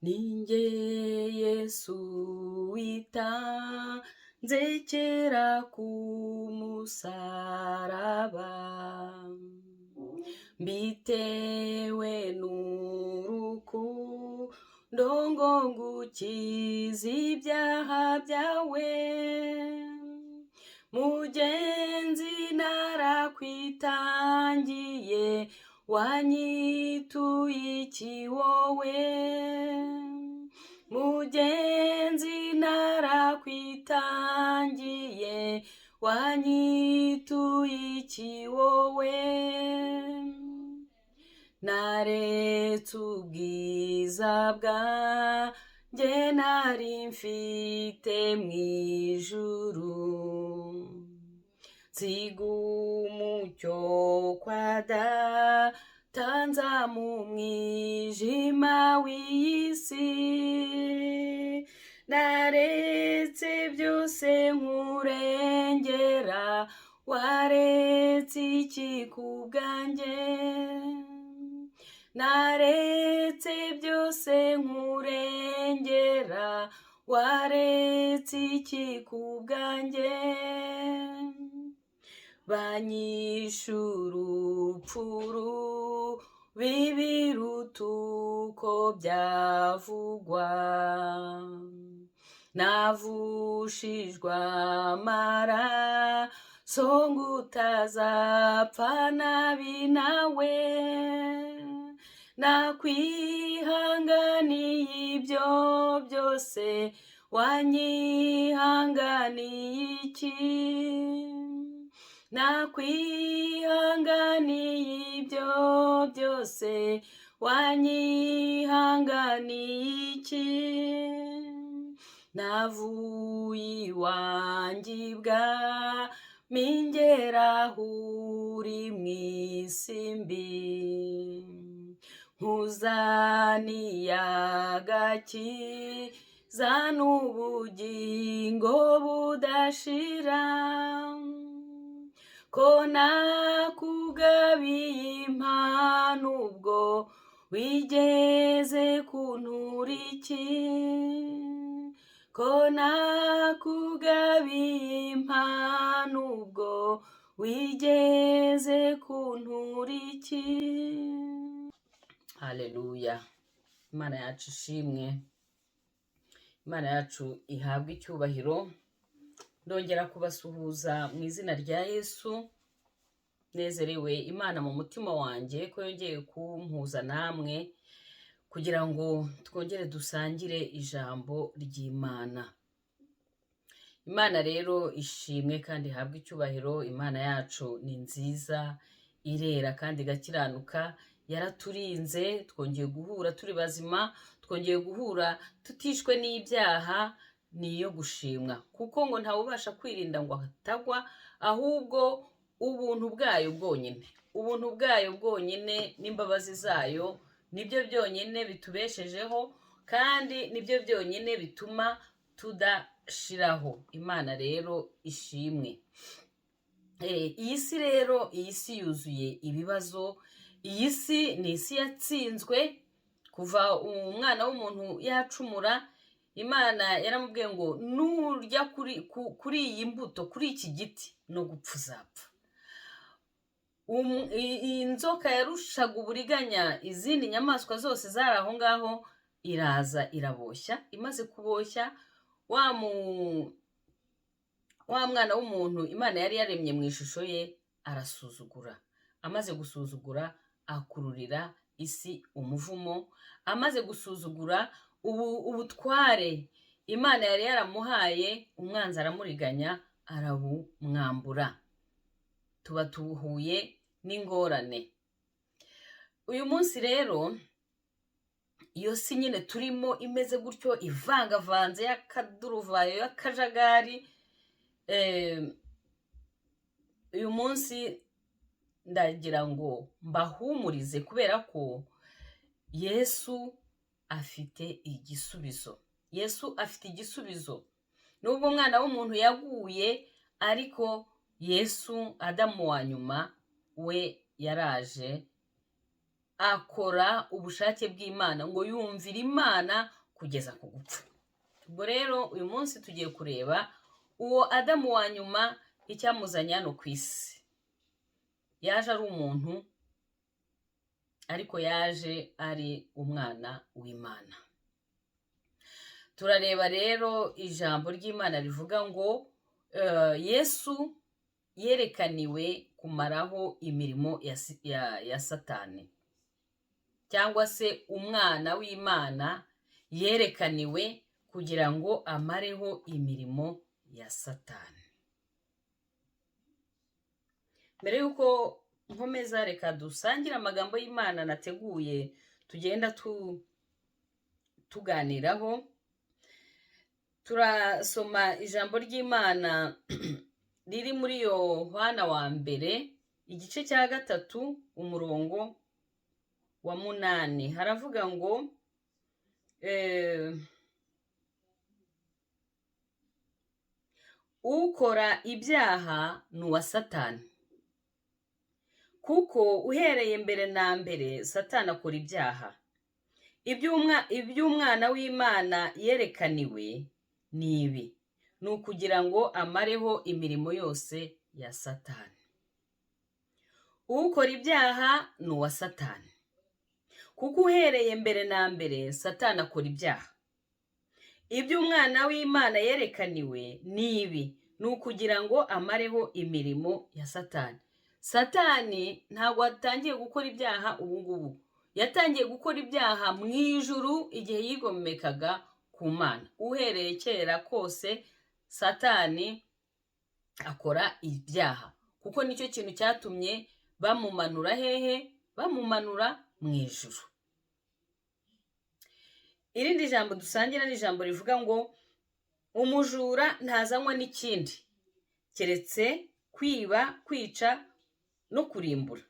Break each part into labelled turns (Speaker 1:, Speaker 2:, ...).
Speaker 1: Ninjye Yesu witanze kera ku musaraba, mbitewe n'urukundo ngo ngukize ibyaha byawe. Mugenzi, narakwitangiye, wanyituye iki wowe? Mugenzi, narakwitangiye, wanyituye iki wowe? Naretse ubwiza bwanjye nari mfite mu ijuru, nsiga umucyo kwa Data, nza mu mwijima w'iyi si. Naretse byose nkurengera, waretse iki ku bwanjye? Naretse byose nkurengera, waretse iki ku bwanjye? Banyishe urupfu rubi biruta uko byavugwa, navushijwe amaraso ngo utazapfa nabi nawe. Nakwihanganiye ibyo byose, wanyihanganiye iki? Nakwihanganiye ibyo byose, wanyihanganiye iki? Navuye iwanjye ibwami, ngera aho uri mu isi mbi, nkuzaniye agakiza n'ubugingo budashira. Ko nakugabiye impano, ubwo wigeze kuntura iki? Ko nakugabiye impano, ubwo wigeze kuntura iki? Haleluya! Imana yacu ishimwe, Imana yacu ihabwe icyubahiro. Ndongera kubasuhuza mu izina rya Yesu. Nezerewe Imana mu mutima wanjye ko yongeye kumpuza namwe kugira ngo twongere dusangire ijambo ry'Imana. Imana rero ishimwe kandi ihabwe icyubahiro. Imana yacu ni nziza, irera kandi igakiranuka. Yaraturinze, twongeye guhura turi bazima, twongeye guhura tutishwe n'ibyaha. Ni iyo gushimwa, kuko ngo ntawubasha kwirinda ngo atagwa, ahubwo ubuntu bwayo bwonyine, ubuntu bwayo bwonyine n'imbabazi zayo nibyo byonyine bitubeshejeho, kandi nibyo byonyine bituma tudashiraho. Imana rero ishimwe. Iyi si rero, iyi si yuzuye ibibazo. Iyi si ni isi yatsinzwe kuva umwana w'umuntu yacumura. Imana yaramubwiye ngo nurya kuri iyi mbuto, kuri iki giti, no gupfa uzapfa. Iyi nzoka yarushaga uburiganya izindi nyamaswa zose zari aho ngaho, iraza iraboshya. Imaze kuboshya wa mwana w'umuntu Imana yari yaremye mu ishusho ye, arasuzugura. Amaze gusuzugura, akururira isi umuvumo. Amaze gusuzugura ubu ubutware Imana yari yaramuhaye, umwanzi aramuriganya, arabumwambura, tuba tuhuye n'ingorane. Uyu munsi rero, iyo si nyine turimo imeze gutyo, ivangavanze, y'akaduruvayo, y'akajagari, uyu munsi ndagira ngo mbahumurize, kubera ko Yesu afite igisubizo. Yesu afite igisubizo. Nubwo umwana w'umuntu yaguye, ariko Yesu, Adamu wa nyuma, we yaraje. Akora ubushake bw'Imana, ngo yumvira Imana kugeza ku gupfa. Ubwo rero uyu munsi tugiye kureba uwo Adamu wa nyuma, icyamuzanye hano ku isi. Yaje ari umuntu, ariko yaje ari umwana w'Imana. Turareba rero ijambo ry'Imana rivuga ngo Yesu yerekaniwe kumaraho imirimo ya Satani, cyangwa se umwana w'Imana yerekaniwe kugira ngo amareho imirimo ya Satani. Mbere y'uko nkomeza, reka dusangire amagambo y'Imana nateguye tugenda tuganiraho. Turasoma ijambo ry'Imana riri muri Yohana wa mbere, igice cya 3, umurongo wa 8. Haravuga ngo ukora ibyaha ni uwa Satani, kuko uhereye mbere na mbere Satani akora ibyaha. Iby'umwana w'Imana yerekaniwe ni ibi, ni ukugira ngo amareho imirimo yose ya Satani. Ukora ibyaha ni uwa Satani, kuko uhereye mbere na mbere Satani akora ibyaha. Iby'umwana w'Imana yerekaniwe ni ibi, ni ukugira ngo amareho imirimo ya Satani. Satani ntabwo atangiye gukora ibyaha ubu ngubu, yatangiye gukora ibyaha mu ijuru igihe yigomekaga ku Mana. Uhereye kera kose Satani akora ibyaha, kuko nicyo kintu cyatumye bamumanura hehe? Bamumanura mu ijuru. Irindi jambo dusangira ni ijambo rivuga ngo umujura ntazanywa n'ikindi keretse kwiba, kwica no kurimbura,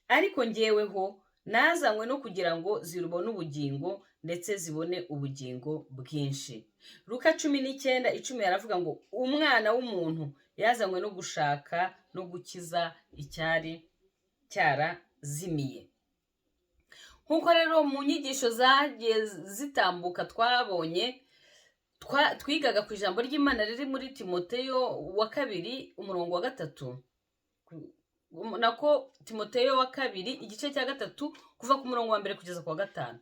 Speaker 1: ariko ngeweho nazanywe no kugira ngo zibone ubugingo, ndetse zibone ubugingo bwinshi. Luka 19:10 aravuga ngo umwana w'umuntu yazanywe no gushaka no gukiza icyari cyarazimiye. Nk'uko rero mu nyigisho zagiye zitambuka twabonye, twigaga ku ijambo ry'Imana riri muri Timoteyo wa kabiri, umurongo wa 3, nako Timoteyo wa kabiri igice cya 3, kuva ku murongo wa 1 kugeza ku wa 5.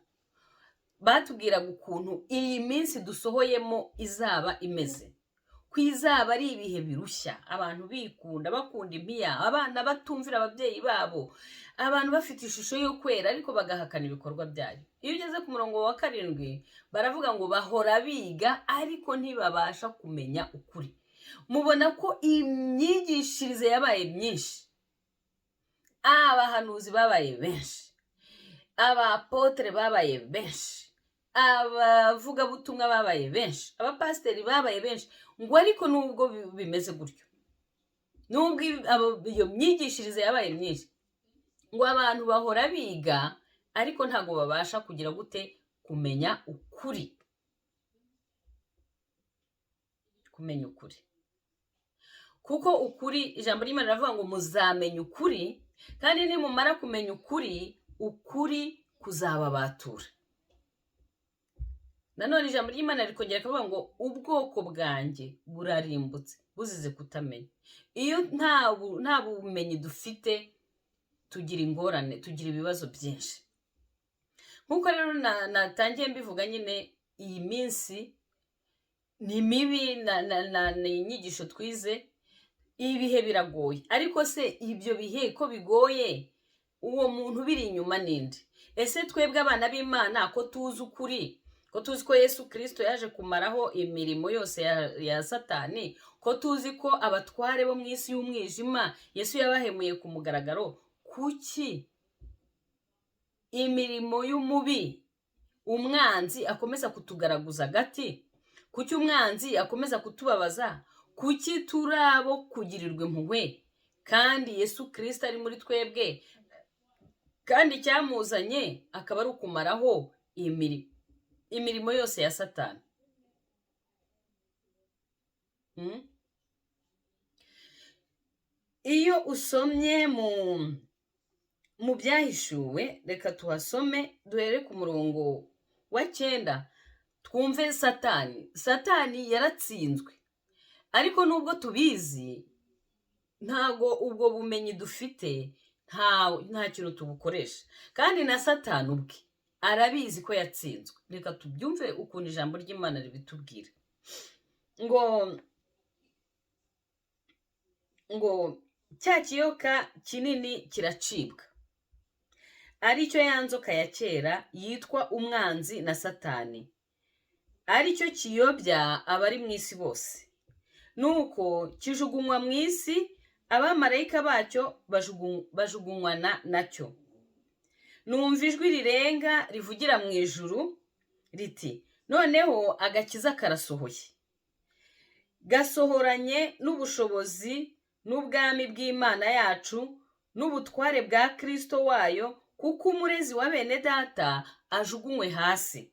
Speaker 1: Batubwiraga ukuntu iyi minsi dusohoyemo izaba imeze, ko izaba ari ibihe birushya, abantu bikunda, bakunda impiya, abana batumvira ababyeyi babo, abantu bafite ishusho yo kwera ariko bagahakana ibikorwa byayo. Iyo ugeze ku murongo wa 7 baravuga ngo bahora biga ariko ntibabasha kumenya ukuri. Mubona ko imyigishirize yabaye myinshi, abahanuzi babaye benshi, abapotere babaye benshi, abavugabutumwa babaye benshi, abapasiteri babaye benshi, ngo ariko nubwo bimeze gutyo, nubwo iyo myigishirize yabaye myinshi, ngo abantu bahora biga ariko ntabwo babasha kugira gute? Kumenya ukuri. Kumenya ukuri, kuko ukuri, ijambo ry'Imana riravuga ngo muzamenya ukuri, kandi nimumara kumenya ukuri, ukuri kuzababatura. Nanone ijambo ry'Imana rikongera rikavuga ngo ubwoko bwanjye burarimbutse buzize kutamenya. Iyo nta bumenyi dufite, tugira ingorane, tugira ibibazo byinshi. Nk'uko rero natangiye mbivuga nyine, iyi minsi ni mibi, ni inyigisho twize, ibihe biragoye. Ariko se ibyo bihe ko bigoye, uwo muntu biri inyuma ninde? Ese twebwe abana b'Imana ko tuzi ukuri, ko tuzi ko Yesu Kirisito yaje kumaraho imirimo yose ya Satani, ko tuzi ko abatware bo mu isi y'umwijima Yesu yabahemuye ku mugaragaro, kuki imirimo y'umubi, umwanzi, akomeza kutugaragaza agati? Kuki umwanzi akomeza kutubabaza? Kuki turi abo kugirirwa impuhwe kandi Yesu Kirisito ari muri twebwe, kandi icyamuzanye akaba ari ukumaraho imirimo yose ya Satani? Iyo usomye mu Mu Byahishuwe, reka tuhasome duhere ku murongo wa 9, twumve Satani. Satani yaratsinzwe, ariko nubwo tubizi ntago ubwo bumenyi dufite nta kintu tubukoresha, kandi na Satani ubwe arabizi ko yatsinzwe. Reka tubyumve ukuntu ijambo ry'Imana ribitubwira ngo cya kiyoka kinini kiracibwa, aricyo ya nzoka ya kera yitwa umwanzi na Satani, aricyo kiyobya abari mu isi bose. Nuko kijugunywa mu isi, abamarayika bacyo bajugunywana nacyo. Numva ijwi rirenga rivugira mu ijuru riti: "Noneho agakiza karasohoye, gasohoranye n'ubushobozi n'ubwami bw'Imana yacu n'ubutware bwa Kristo wayo, kuko umurezi wa bene data ajugunywe hasi,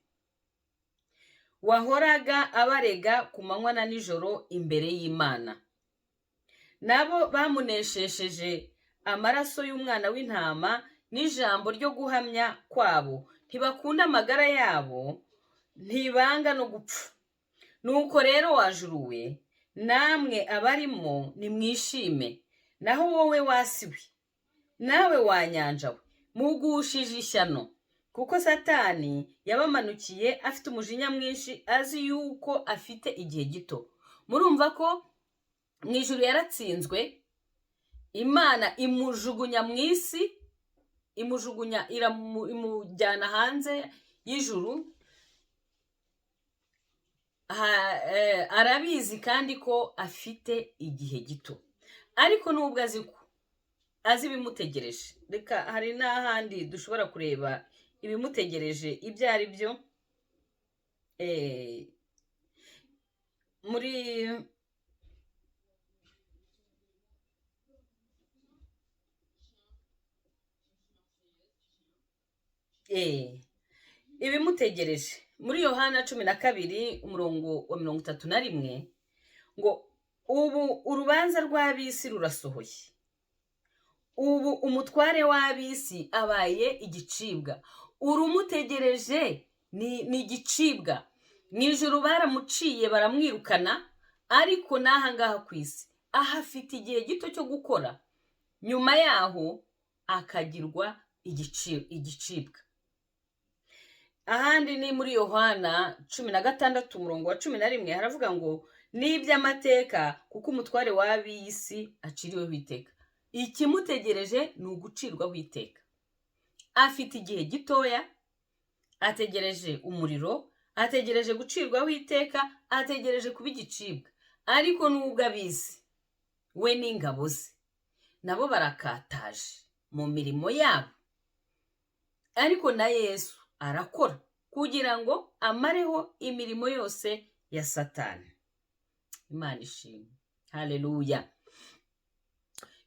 Speaker 1: wahoraga abarega ku manywa na nijoro imbere y'Imana. Nabo bamuneshesheje amaraso y'umwana w'intama n'ijambo ryo guhamya kwabo, ntibakunda amagara yabo, ntibanga no gupfa. Nuko rero wa juru we, namwe abarimo, nimwishime. Naho wowe wa si we, nawe wa nyanja we, mugushije ishyano, kuko Satani yabamanukiye afite umujinya mwinshi, azi yuko afite igihe gito." Murumva ko mu ijuru yaratsinzwe, Imana imujugunya mu isi, imujugunya, imujyana hanze y'ijuru. Arabizi kandi ko afite igihe gito, ariko nubwo azi ko azi ibimutegereje, reka hari n'ahandi dushobora kureba ibimutegereje ibyo ari byo. Muri ibimutegereje muri Yohana 12 umurongo wa 31 ngo: "Ubu urubanza rw'ab'isi rurasohoye, ubu umutware w'ab'isi abaye igicibwa." Urumutegereje ni igicibwa. Mu ijuru baramuciye baramwirukana, ariko n'aha ngaha ku isi aha afite igihe gito cyo gukora, nyuma yaho akagirwa igicibwa. Ahandi ni muri Yohana 16 umurongo wa 11, haravuga ngo: "N'iby'amateka, kuko umutware w'ab'iyi si aciriweho iteka." Ikimutegereje ni ugucirwaho iteka. Afite igihe gitoya, ategereje umuriro, ategereje gucirwaho iteka, ategereje kuba igicibwa. Ariko nubwo abizi, we n'ingabo ze nabo barakataje mu mirimo yabo, ariko na Yesu arakora kugira ngo amareho imirimo yose ya Satani. Imana ishimwe, haleluya.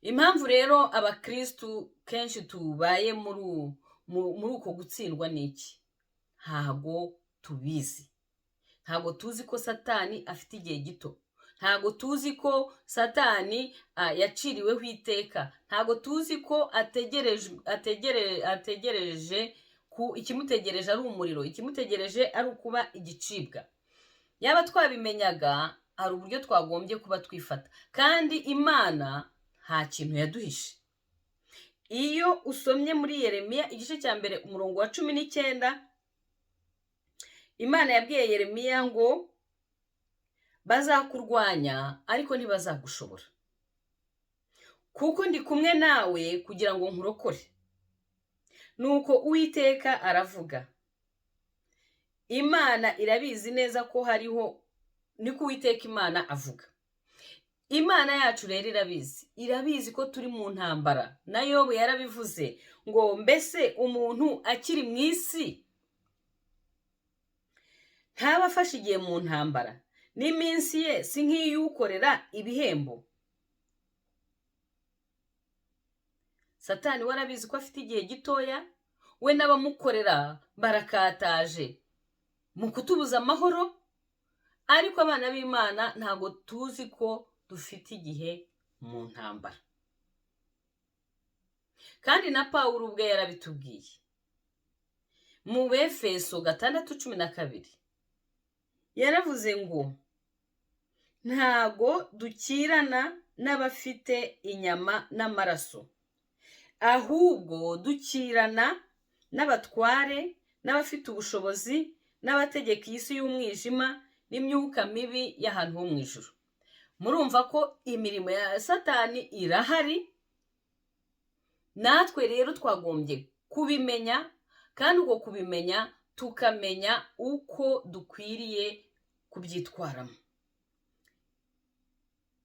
Speaker 1: Impamvu rero abakristu kenshi tubaye muri uko gutsindwa ni iki? Ntago tubizi, ntago tuzi ko Satani afite igihe gito, ntago tuzi ko Satani yaciriweho iteka, ntago tuzi ko ategereje ku ikimutegereje ari umuriro, ikimutegereje ari ukuba igicibwa. Yaba twabimenyaga, hari uburyo twagombye kuba twifata. Kandi Imana nta kintu yaduhishe. Iyo usomye muri Yeremiya igice cya 1 umurongo wa 19, Imana yabwiye Yeremiya ngo: "Bazakurwanya ariko ntibazagushobora, kuko ndi kumwe nawe kugira ngo nkurokore. Nuko Uwiteka aravuga." Imana irabizi neza ko hariho, niko Uwiteka Imana avuga. Imana yacu rero irabizi, irabizi ko turi mu ntambara. Na Yobu yarabivuze ngo: "Mbese umuntu akiri mu isi ntaba afashe igihe mu ntambara, n'iminsi ye si nk'iy'ukorera ibihembo?" Satani we arabizi ko afite igihe gitoya, we n'abamukorera barakataje mu kutubuza amahoro, ariko abana b'Imana ntabwo tuzi ko dufite igihe mu ntambara. Kandi na Pawulo ubwe yarabitubwiye mu Befeso 6:12, yaravuze ngo ntago dukirana n'abafite inyama n'amaraso, ahubwo dukirana n'abatware n'abafite ubushobozi n'abategeka iyi si y'umwijima n'imyuka mibi y'ahantu ho mu ijuru. Murumva ko imirimo ya Satani irahari, natwe rero twagombye kubimenya, kandi uko kubimenya tukamenya uko dukwiriye kubyitwaramo.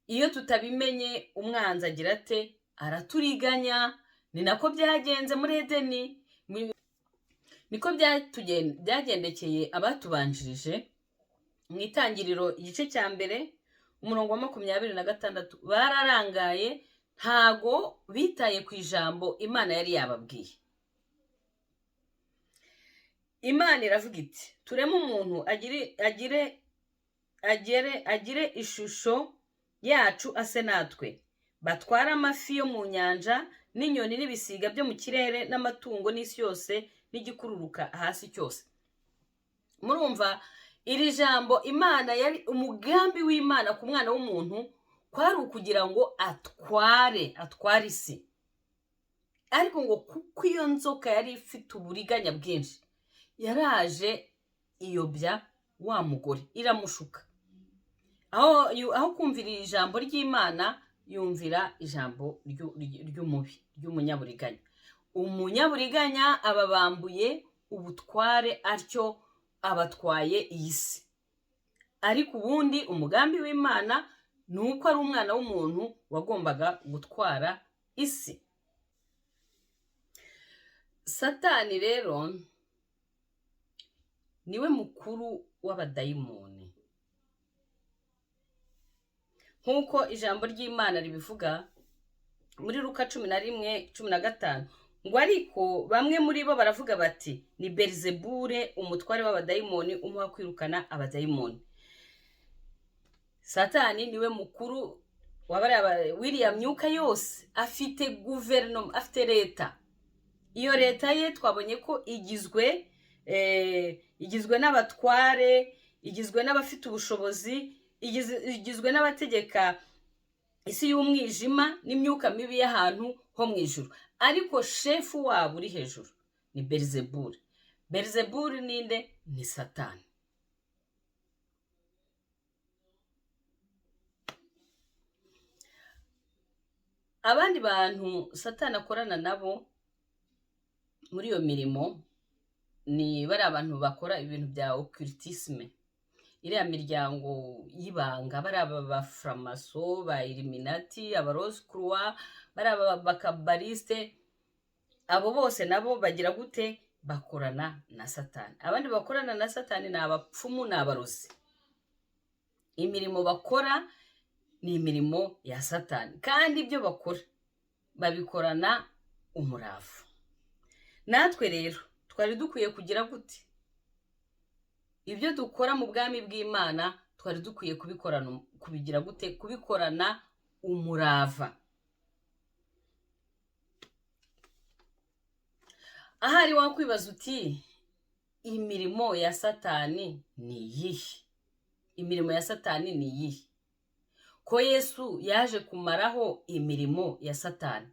Speaker 1: Iyo tutabimenye, umwanzi agira ate? Araturiganya. Ni nako byagenze muri Edeni, niko byagendekeye abatubanjirije. Mu Itangiriro igice cya 1 umurongo wa 26, bararangaye, ntago bitaye ku ijambo Imana yari yababwiye. Imana iravuga iti tureme umuntu agire agire agere agire ishusho yacu, ase natwe, batware amafi yo mu nyanja n'inyoni n'ibisiga byo mu kirere n'amatungo n'isi yose n'igikururuka hasi cyose. Murumva iri jambo, Imana yari umugambi w'Imana ku mwana w'umuntu kwari ukugira ngo atware isi. Ariko ngo kuko iyo nzoka yari ifite uburiganya bwinshi, yaraje iyobya wa mugore, iramushuka. Aho kumvira ijambo ry'Imana, yumvira ijambo ry'umubi, ry'umunyaburiganya. Umunyaburiganya ababambuye ubutware, atyo abatwaye iyi si. Ariko ubundi umugambi w'Imana ni uko ari umwana w'umuntu wagombaga gutwara isi. Satani rero niwe mukuru w'abadayimoni, nk'uko ijambo ry'Imana ribivuga muri Luka 11:15, ngo ariko bamwe muri bo baravuga bati ni Berizebure umutware w'abadayimoni umuha kwirukana abadayimoni. Satani niwe mukuru w'iriya myuka yose, afite guverinoma, afite leta. Iyo leta ye twabonye ko igizwe n'abatware, igizwe n'abafite ubushobozi, igizwe n'abategeka isi y'umwijima n'imyuka mibi y'ahantu ho mu ijuru. Ariko shefu wabo uri hejuru ni Berizeburi. Berizeburi ninde? Ni Satani. Abandi bantu Satani akorana nabo muri iyo mirimo ni bari abantu bakora ibintu bya occultisme, iriya miryango y'ibanga, bari aba baframaso, ba Illuminati, aba Rose Croix, bari aba bakabaliste, abo bose nabo bagira gute? Bakorana na Satani. Abandi bakorana na Satani ni abapfumu, ni abarozi. Imirimo bakora ni imirimo ya Satani, kandi ibyo bakora babikorana umurava. Natwe rero twari dukwiye kugira gute? Ibyo dukora mu bwami bw'Imana twari dukwiye kubikorana, kubigira gute? Kubikorana umurava. Ahari wakwibaza uti imirimo ya Satani ni iyihe? Imirimo ya Satani ni iyihe? Ko Yesu yaje kumaraho imirimo ya Satani?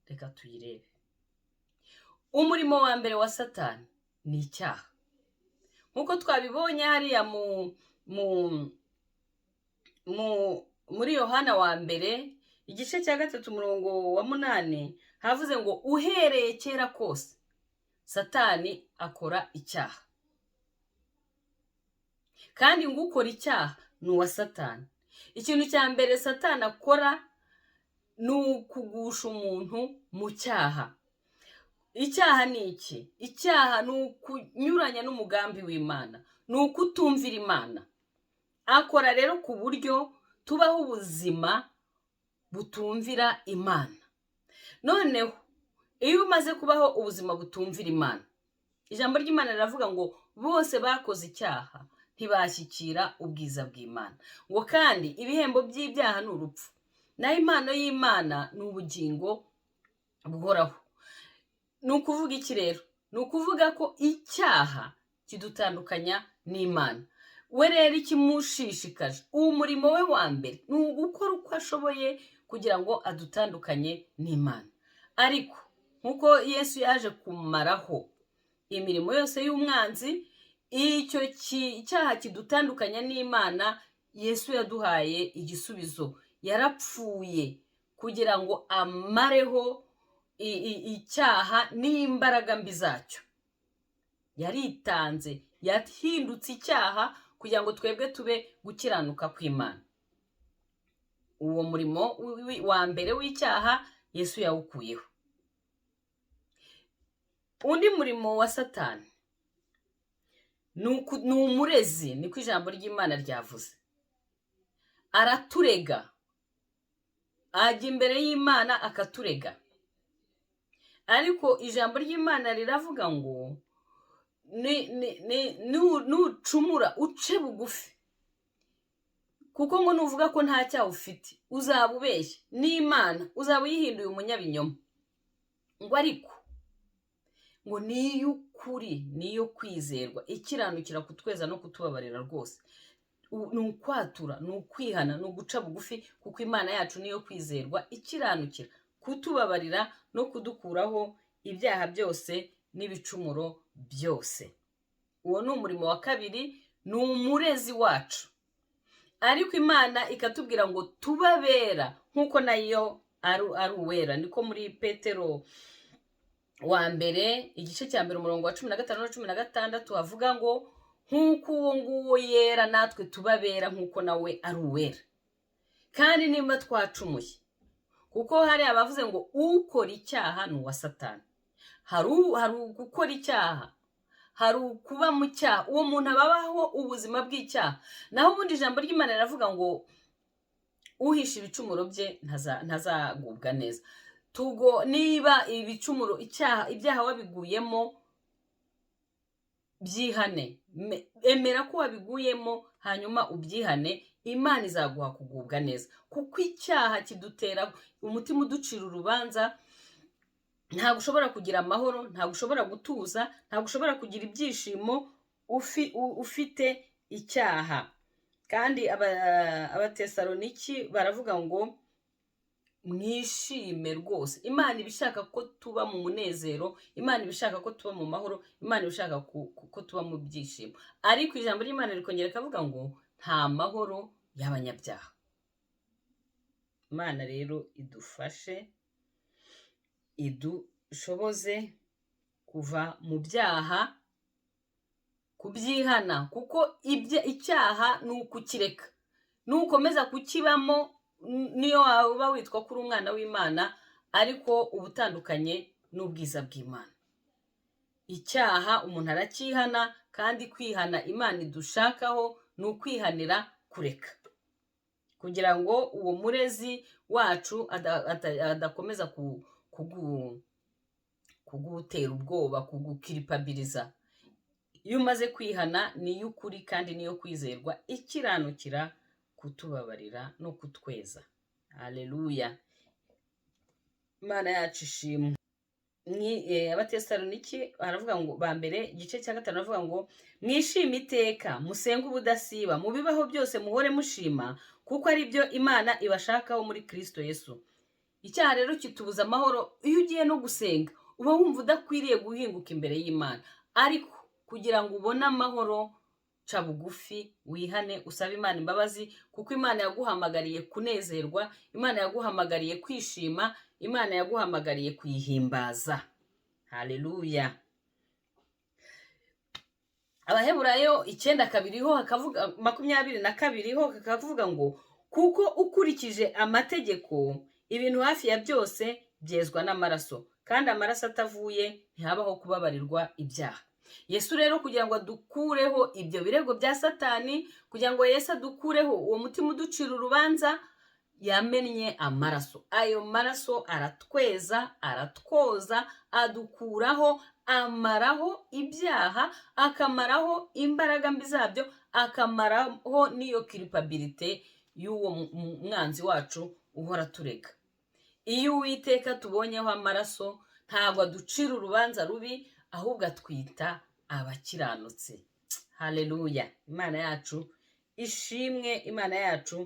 Speaker 1: Reka tuyirebe. Umurimo wa mbere wa Satani ni icyaha, nk'uko twabibonye hariya muri Yohana wa mbere igice cya 3 umurongo wa 8, havuze ngo uhereye kera kose Satani akora icyaha, kandi ngo ukora icyaha ni uwa Satani. Ikintu cya mbere Satani akora ni ukugusha umuntu mu cyaha. Icyaha ni iki? Icyaha ni ukunyuranya n'umugambi w'Imana, ni ukutumvira Imana. Akora rero ku buryo tubaho ubuzima butumvira Imana. Noneho iyo umaze kubaho ubuzima butumvira Imana, ijambo ry'Imana riravuga ngo bose bakoze icyaha ntibashyikira ubwiza bw'Imana, ngo kandi ibihembo by'ibyaha ni urupfu, naho impano y'Imana ni ubugingo Buhoraho. Ni ukuvuga iki rero? Ni ukuvuga ko icyaha kidutandukanya n'Imana. We rero ikimushishikaje, uwo murimo we wa mbere, ni ugukora uko ashoboye kugira ngo adutandukanye n'Imana. Ariko nk'uko Yesu yaje kumaraho imirimo yose y'umwanzi, icyo cyaha kidutandukanya n'Imana, Yesu yaduhaye igisubizo. Yarapfuye kugira ngo amareho icyaha n'imbaraga mbi zacyo. Yaritanze, yahindutse icyaha kugira ngo twebwe tube gukiranuka kw'Imana. Uwo murimo wa mbere w'icyaha Yesu yawukuyeho. Undi murimo wa Satani ni umurezi, niko ijambo ry'Imana ryavuze. Araturega, ajya imbere y'Imana akaturega. Ariko ijambo ry'Imana riravuga ngo nucumura uce bugufi, kuko ngo nuvuga ko nta cyaha ufite uzaba ubeshya n'Imana, uzaba uyihinduye umunyabinyoma. Ngo ariko ngo niy'ukuri, niyo kwizerwa, ikiranukira kutweza no kutubabarira rwose. Ni ukwatura, ni ukwihana, ni uguca bugufi, kuko Imana yacu niyo kwizerwa, ikiranukira kutubabarira no kudukuraho ibyaha byose n'ibicumuro byose. Uwo ni umurimo wa kabiri, ni umurezi wacu. Ariko Imana ikatubwira ngo tubabera nk'uko nayo ari uwera. Niko muri Petero wa mbere, igice cya mbere, umurongo wa 15 na 16 havuga ngo nk'uko uwo nguwo yera, natwe tubabera nk'uko nawe ari uwera. Kandi niba twacumuye, kuko hari abavuze ngo ukora icyaha ni uwa Satani. Hari gukora icyaha, hari ukuba mu cyaha, uwo muntu ababaho ubuzima bw'icyaha. Naho ubundi ijambo ry'Imana riravuga ngo uhisha ibicumuro bye ntazagubwa neza. Tugo niba ibicumuro, icyaha, ibyaha wabiguyemo, byihane. Emera ko wabiguyemo, hanyuma ubyihane, Imana izaguha kugubwa neza. Kuko icyaha kidutera umutima uducira urubanza. Ntabwo ushobora kugira amahoro, ntabwo ushobora gutuza, ntabwo ushobora kugira ibyishimo ufite icyaha. Kandi Abatesaloniki baravuga ngo mwishime rwose. Imana iba ishaka ko tuba mu munezero, Imana iba ishaka ko tuba mu mahoro, Imana iba ishaka ko tuba mu byishimo. Ariko ijambo ry'Imana rikongera rikavuga ngo nta mahoro y'abanyabyaha. Imana rero idufashe, idushoboze kuva mu byaha, kubyihana, kuko icyaha ni ukukireka. Nukomeza kukibamo, niyo waba witwa ko uri umwana w'Imana, ariko uba utandukanye n'ubwiza bw'Imana. Icyaha umuntu aracyihana, kandi kwihana Imana idushakaho ni ukwihanira kureka, kugira ngo uwo murezi wacu adakomeza kugutera ubwoba, kugukiripabiriza. Iyo umaze kwihana, ni iy'ukuri kandi niyo kwizerwa, ikiranukira kutubabarira no kutweza. Haleluya, Imana yacu ishimwe. Ni Abatesaloniki baravuga ngo ba mbere, igice cya gatanu, baravuga ngo mwishime iteka, musenge ubudasiba, mu bibaho byose muhore mushima, kuko ari byo Imana ibashakaho muri Kristo Yesu. Icyaha rero kitubuza amahoro. Iyo ugiye no gusenga uba wumva udakwiriye guhinguka imbere y'Imana. Ariko kugira ngo ubone amahoro, ca bugufi, wihane, usabe Imana imbabazi, kuko Imana yaguhamagariye kunezerwa, Imana yaguhamagariye kwishima, Imana yaguhamagariye kuyihimbaza. Haleluya. Abaheburayo 9:2 ho hakavuga, 22 ho hakavuga ngo kuko ukurikije amategeko ibintu hafi ya byose byezwa n'amaraso, kandi amaraso atavuye ntihabaho kubabarirwa ibyaha. Yesu rero kugira ngo adukureho ibyo birego bya Satani, kugira ngo Yesu adukureho uwo mutima uducira urubanza, yamennye amaraso. Ayo maraso aratweza, aratwoza, adukuraho, amaraho ibyaha, akamaraho imbaraga mbi zabyo, akamaraho n'iyo culpabilité y'uwo mwanzi wacu uhora aturega. Iyo Uwiteka tubonyeho amaraso, ntabwo aducira urubanza rubi, ahubwo atwita abakiranutsi. Haleluya! Imana yacu ishimwe, Imana yacu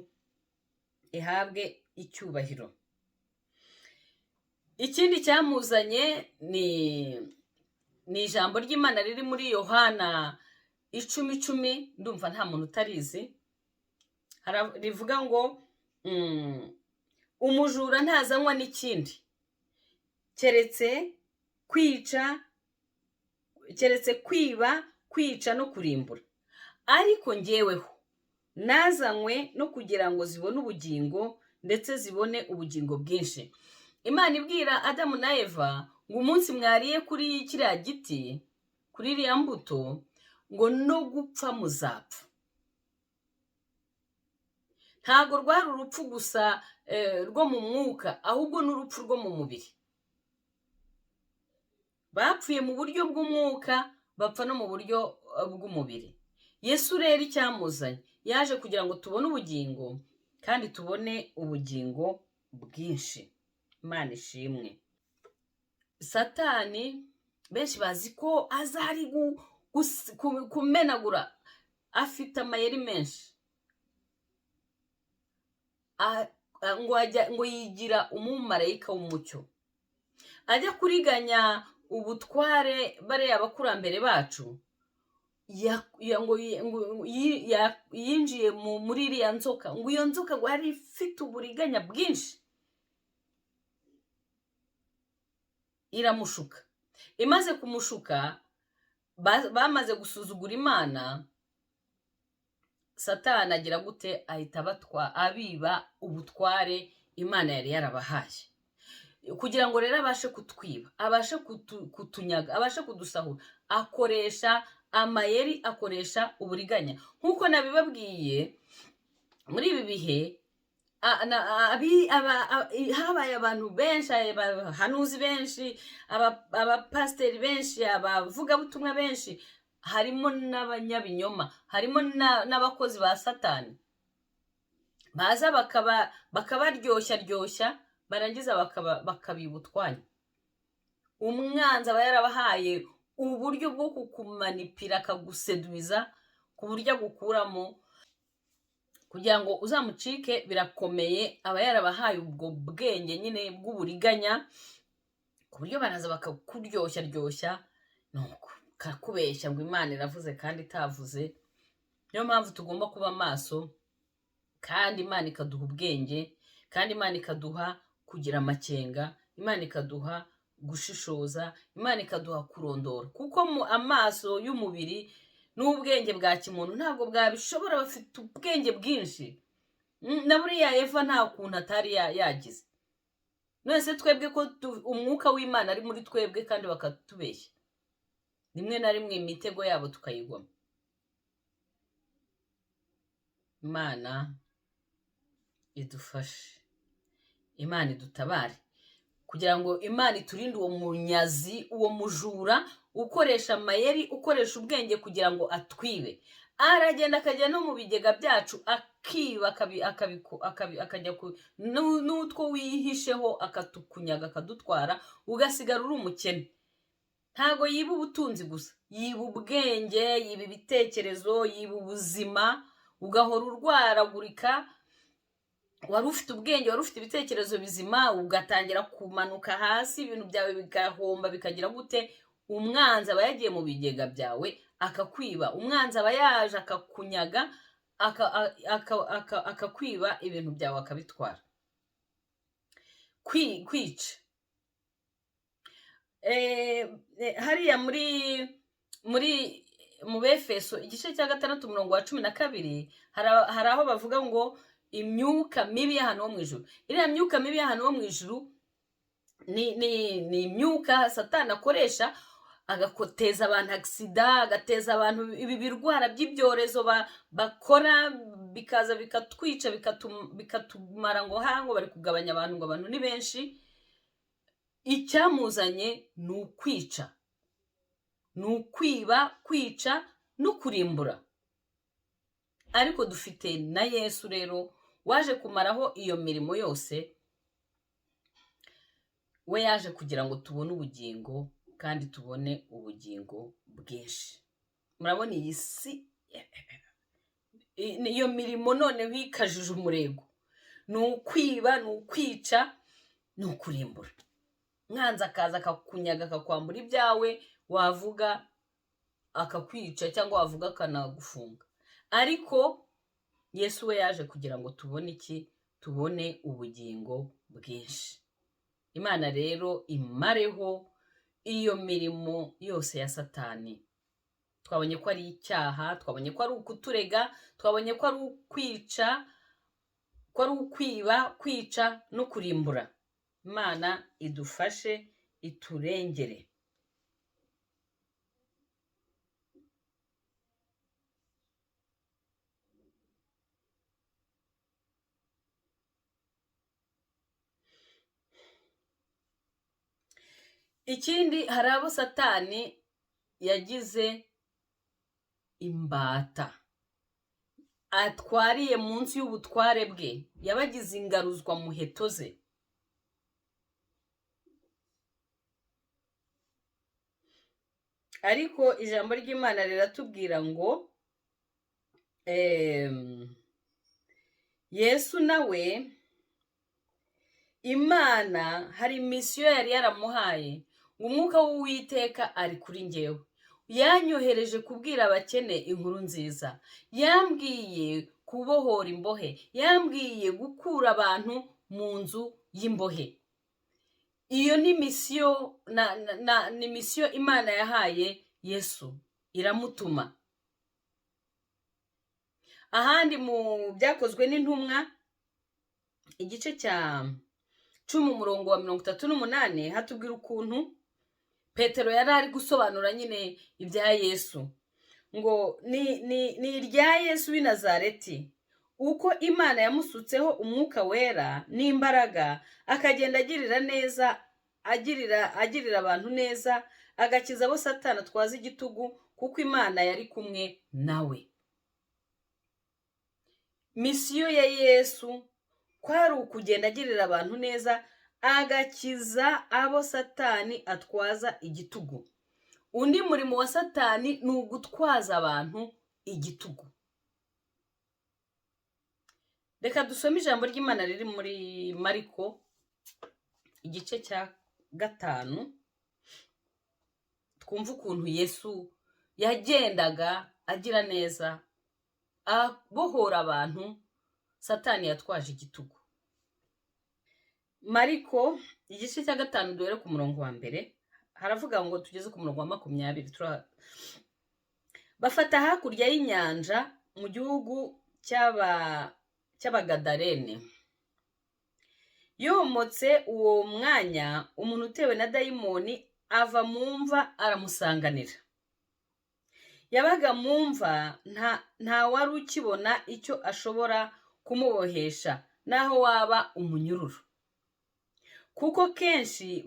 Speaker 1: ihabwe icyubahiro. Ikindi cyamuzanye ni ijambo ry'Imana riri muri Yohana 10:10, ndumva nta muntu utarizi. Rivuga ngo umujura ntazanywa n'ikindi keretse kwica, keretse kwiba, kwica no kurimbura, ariko ngeweho nazanywe no kugira ngo zibone ubugingo, ndetse zibone ubugingo bwinshi. Imana ibwira Adamu na Eva ngo umunsi mwariye kuri kiriya giti, kuri iriya mbuto, ngo no gupfa muzapfa. Ntabwo rwari urupfu gusa rwo mu mwuka, ahubwo n'urupfu rwo mu mubiri. Bapfuye mu buryo bw'umwuka, bapfa no mu buryo bw'umubiri. Yesu rero icyamuzanye, yaje kugira ngo tubone ubugingo kandi tubone ubugingo bwinshi. Imana ishimwe. Satani benshi bazi ko aza ari kumenagura, afite amayeri menshi. Ngo yigira umumarayika w'umucyo, ajya kuriganya ubutware bariya abakurambere bacu. Ngo yinjiye muri iriya nzoka, ngo iyo nzoka ngo yari ifite uburiganya bwinshi, iramushuka. Imaze kumushuka, bamaze gusuzugura Imana, Satani agira gute? Ahita abatwa, abiba ubutware Imana yari yarabahaye. Kugira ngo rero abashe kutwiba, abashe kutunyaga, abashe kudusahura, akoresha amayeri, akoresha uburiganya. Nk'uko nabibabwiye, muri ibi bihe habaye abantu benshi, abahanuzi benshi, abapasiteri benshi, abavugabutumwa benshi, harimo n'abanyabinyoma, harimo n'abakozi ba Satani baza bakabaryoshya ryoshya, barangiza bakabiba utwanyu. Umwanzi aba yarabahaye uburyo bwo kukumanipira, akaguseduza ku buryo agukuramo kugira ngo uzamucike birakomeye. Aba yarabahaye ubwo bwenge nyine bw'uburiganya, ku buryo baraza bakakuryoshya ryoshya, nuko kakubeshya ngo Imana iravuze kandi itavuze. Niyo mpamvu tugomba kuba maso, kandi Imana ikaduha ubwenge, kandi Imana ikaduha kugira amakenga, Imana ikaduha gushishoza, Imana ikaduha kurondora, kuko mu amaso y'umubiri n'ubwenge bwa kimuntu ntabwo bwabishobora. Bafite ubwenge bwinshi. Na buriya Eva nta kuntu atari yagize. None se twebwe ko umwuka w'Imana ari muri twebwe, kandi bakatubeshya rimwe na rimwe, imitego yabo tukayigwamo? Imana idufashe, Imana idutabare, kugira ngo Imana iturinde uwo munyazi, uwo mujura ukoresha amayeri, ukoresha ubwenge kugira ngo atwibe. Aragenda akajya no mu bigega byacu akiba, akajya n'utwo wihisheho akatukunyaga, akadutwara, ugasigara uri umukene. Ntabwo yiba ubutunzi gusa, yiba ubwenge, yiba ibitekerezo, yiba ubuzima, ugahora urwaragurika. Wari ufite ubwenge, wari ufite ibitekerezo bizima, ugatangira kumanuka hasi, ibintu byawe bigahomba, bikagira gute. Umwanzi aba yagiye mu bigega byawe akakwiba, umwanzi aba yaje akakunyaga, akakwiba ibintu byawe, akabitwara. Kwica. Hariya muri mu Befeso igice cya 6, umurongo wa 12, hari aho bavuga ngo imyuka mibi y'ahantu ho mu ijuru. Iriya myuka mibi y'ahantu ho mu ijuru ni imyuka Satani akoresha, agateza abantu agisida, agateza abantu ibi birwara by'ibyorezo bakora, bikaza bikatwica, bikatumara, ngo hango bari kugabanya abantu, ngo abantu ni benshi. Icyamuzanye ni ukwica, ni ukwiba, kwica no kurimbura. Ariko dufite na Yesu rero waje kumaraho iyo mirimo yose. We yaje kugira ngo tubone ubugingo kandi tubone ubugingo bwinshi. Murabona iyi si, iyo mirimo noneho ikajije umurego, ni ukwiba, ni ukwica, ni ukurimbura. Mwanzi akaza akakunyaga, akakwambura ibyawe, wavuga akakwica cyangwa wavuga akanagufunga. Ariko Yesu we yaje kugira ngo tubone iki? Tubone ubugingo bwinshi. Imana rero imareho iyo mirimo yose ya Satani. Twabonye ko ari icyaha, twabonye ko ari ukuturega, twabonye ko ari ukwica, ko ari ukwiba, kwica no kurimbura. Imana idufashe, iturengere. Ikindi, hari abo Satani yagize imbata, atwariye munsi y'ubutware bwe, yabagize ingaruzwa muheto ze. Ariko ijambo ry'Imana riratubwira ngo Yesu nawe Imana hari misiyo yari yaramuhaye, ngo umwuka w'Uwiteka ari kuri njyewe, yanyohereje kubwira abakene inkuru nziza, yambwiye kubohora imbohe, yambwiye gukura abantu mu nzu y'imbohe. Iyo ni misiyo ni misiyo Imana yahaye Yesu, iramutuma. Ahandi mu Byakozwe n'Intumwa, igice cya 10, umurongo wa 38, hatubwira ukuntu Petero yari ari gusobanura nyine ibya Yesu, ngo ni irya Yesu w'i Nazareti, uko Imana yamusutseho umwuka wera n'imbaraga, akagenda agirira neza, agirira abantu neza, agakiza abo Satani atwaza igitugu, kuko Imana yari kumwe nawe. Misiyo ya Yesu kwari ukugenda agirira abantu neza, agakiza abo Satani atwaza igitugu. Undi murimo wa Satani ni ugutwaza abantu igitugu. Reka dusome ijambo ry'Imana riri muri Mariko, igice cya 5, twumve ukuntu Yesu yagendaga agira neza, abohora abantu Satani yatwaje igitugu. Mariko igice cya 5, duhere ku murongo wa 1, haravuga ngo tugeze ku murongo wa 20. Bafata hakurya y'inyanja mu gihugu cy'Abagadarene. Yomotse uwo mwanya, umuntu utewe na dayimoni ava mu mva aramusanganira. Yabaga mu mva, nta wari ukibona icyo ashobora kumubohesha, naho waba umunyururu, kuko kenshi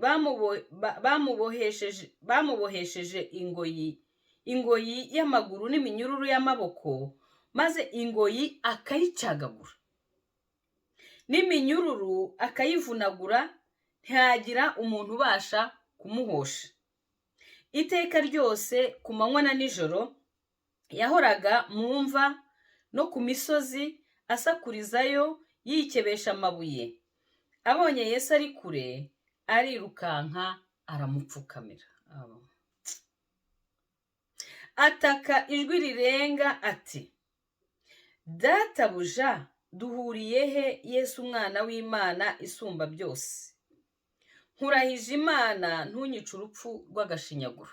Speaker 1: bamubohesheje ingoyi y'amaguru n'iminyururu y'amaboko, maze ingoyi akayicagagura n'iminyururu akayivunagura, ntihagira umuntu ubasha kumuhosha. Iteka ryose ku manywa na nijoro yahoraga mu mva no ku misozi, asakurizayo, yikebesha amabuye. Abonye Yesu ari kure, arirukanka aramupfukamira, ataka ijwi rirenga ati: "Databuja, duhuriye he, Yesu umwana w'Imana isumba byose? Nkurahije Imana, ntunyice urupfu rw'agashinyaguro."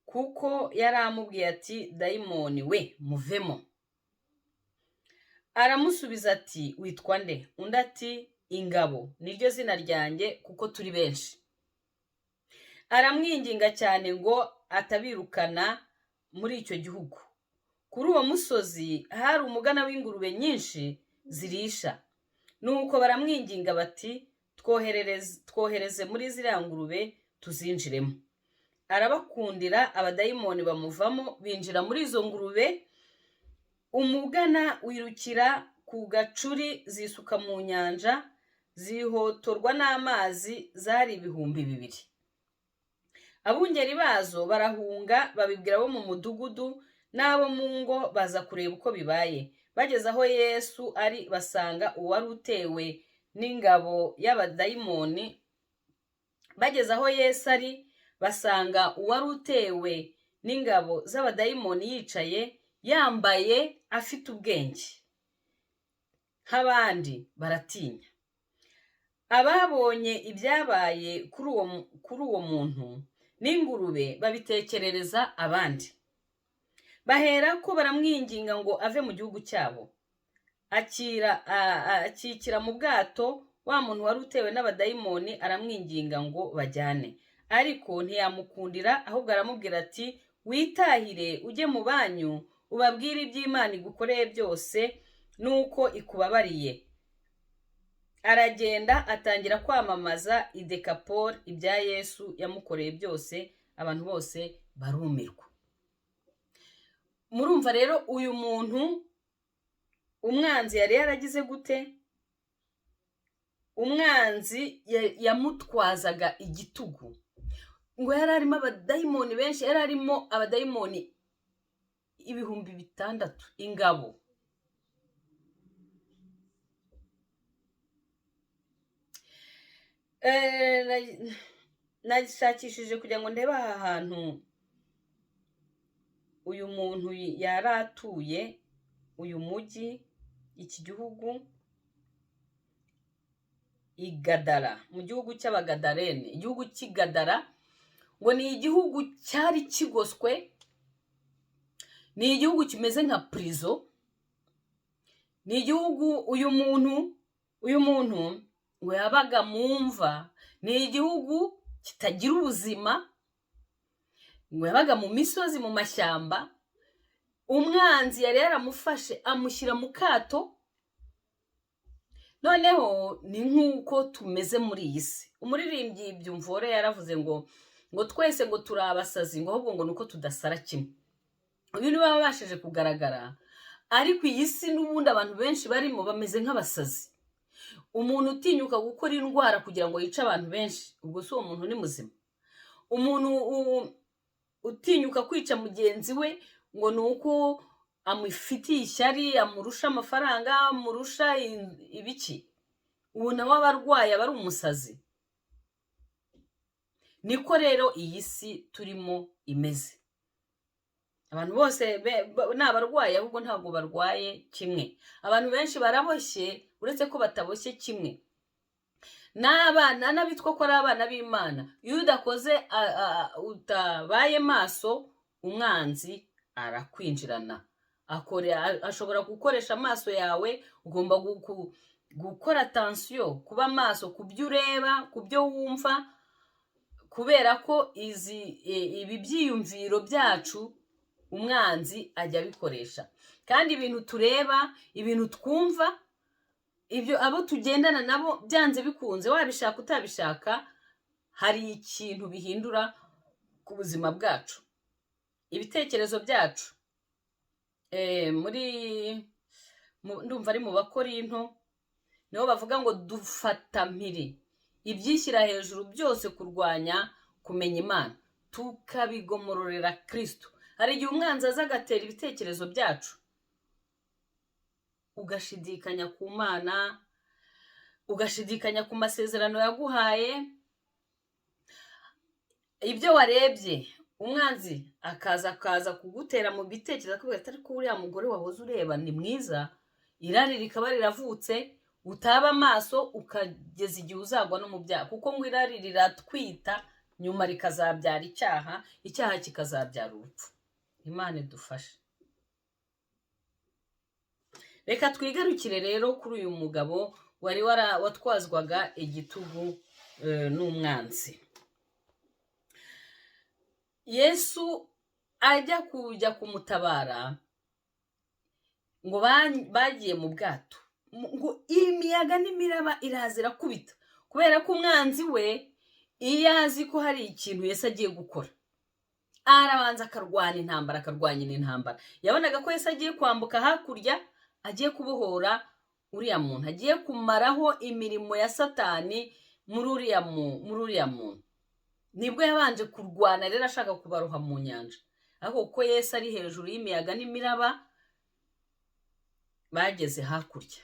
Speaker 1: Kuko yari amubwiye ati: "Dayimoni we, muvemo." Aramusubiza ati: "Witwa nde?" Undi ati: "Ingabo niryo zina ryanjye, kuko turi benshi." Aramwinginga cyane ngo atabirukana muri icyo gihugu. Kuri uwo musozi hari umugana w'ingurube nyinshi zirisha. Nuko baramwinginga bati: "Twohereze muri ziriya ngurube tuzinjiremo." Arabakundira, abadayimoni bamuvamo, binjira muri izo ngurube. Umugana wirukira ku gacuri zisuka mu nyanja, zihotorwa n'amazi, zari 2000. Abungeri bazo barahunga, babibwira abo mu mudugudu n'abo mu ngo, baza kureba uko bibaye. Bageze aho Yesu ari, basanga uwari utewe n'ingabo y'abadayimoni. Bageze aho Yesu ari, basanga uwari utewe n'ingabo z'abadayimoni yicaye, yambaye, afite ubwenge nk'abandi, baratinya. Ababonye ibyabaye kuri uwo muntu n'ingurube babitekerereza abandi, bahera ko baramwinginga ngo ave mu gihugu cyabo. Akira akikira mu bwato wa muntu wari utewe n'abadayimoni, aramwinginga ngo bajyane. Ariko ntiyamukundira, ahubwo aramubwira ati: "Witahire ujye mu banyu, ubabwire iby'Imana igukoreye byose n'uko ikubabariye." Aragenda, atangira kwamamaza i Dekapoli ibya Yesu yamukoreye byose, abantu bose barumirwa. Murumva rero, uyu muntu umwanzi yari yaragize gute? Umwanzi yamutwazaga igitugu. Ngo yari arimo abadayimoni benshi, yari arimo abadayimoni 6000, ingabo. Nashakishije kugira ngo ndebe aha hantu uyu muntu yari atuye, uyu mujyi, iki gihugu, i Gadara, mu gihugu cy'Abagadarene. Igihugu cy'i Gadara ngo ni igihugu cyari kigoswe, ni igihugu kimeze nka prison, ni igihugu uyu muntu ngo yabaga mu mva, ni igihugu kitagira ubuzima, ngo yabaga mu misozi, mu mashyamba. Umwanzi yari yaramufashe, amushyira mu kato. Noneho ni nk'uko tumeze muri iyi si. Umuririmbyi Byumvuhore yaravuze ngo twese ngo turi abasazi, ngo ahubwo ngo ni uko tudasara kimwe. Uyu niwe wabashije kugaragara, ariko iyi si n'ubundi abantu benshi barimo bameze nk'abasazi. Umuntu utinyuka gukora indwara kugira ngo yice abantu benshi, ubwo si uwo muntu ni muzima? Umuntu utinyuka kwica mugenzi we ngo ni uko amufitiye ishyari, amurusha amafaranga, amurusha ibiki, ubu nawe aba arwaye, aba ari umusazi. Niko rero iyi si turimo imeze. Abantu bose ni abarwayi, ahubwo ntabwo barwaye kimwe. Abantu benshi baraboshye, uretse ko bataboshye kimwe. N'abana n'abitwa ko ari abana b'Imana, iyo udakoze, utabaye maso, umwanzi arakwinjirana. Ashobora gukoresha amaso yawe. Ugomba gukora attention, kuba maso ku byo ureba, ku byo wumva, kubera ko izi ibi byiyumviro byacu umwanzi ajya abikoresha. Kandi ibintu tureba, ibintu twumva, ibyo abo tugendana nabo, byanze bikunze, wabishaka utabishaka, hari ikintu bihindura ku buzima bwacu, ibitekerezo byacu. Muri ndumva ari mu Bakorinto niho bavuga ngo dufata mpiri ibyishyira hejuru byose kurwanya kumenya Imana, tukabigomororera Kirisito. Hari igihe umwanzi aza agatera ibitekerezo byacu, ugashidikanya ku Mana, ugashidikanya ku masezerano yaguhaye, ibyo warebye. Umwanzi akaza kugutera mu bitekerezo, akubwira ati: "Ariko uriya mugore wahoze ureba ni mwiza." Irari rikaba riravutse, utaba amaso ukageza igihe uzagwa no mu byaha, kuko ngo irari riratwita, nyuma rikazabyara icyaha, icyaha kikazabyara urupfu. Imana idufashe. Reka twigarukire rero kuri uyu mugabo wari watwazwaga igitugu n'umwanzi. Yesu ajya kujya kumutabara, ngo bagiye mu bwato, ngo imiyaga n'imiraba iraza irakubita, kubera ko umwanzi we iyo azi ko hari ikintu Yesu agiye gukora, arabanza akarwana intambara, akarwanya intambara. Yabonaga ko Yesu agiye kwambuka hakurya, agiye kubohora. uriya muntu, agiye kumaraho imirimo ya Satani muri uriya muntu. Nibwo yabanje kurwana rero ashaka kubaroha mu nyanja, ariko kuko Yesu ari hejuru y'imiyaga n'imiraba, bageze hakurya.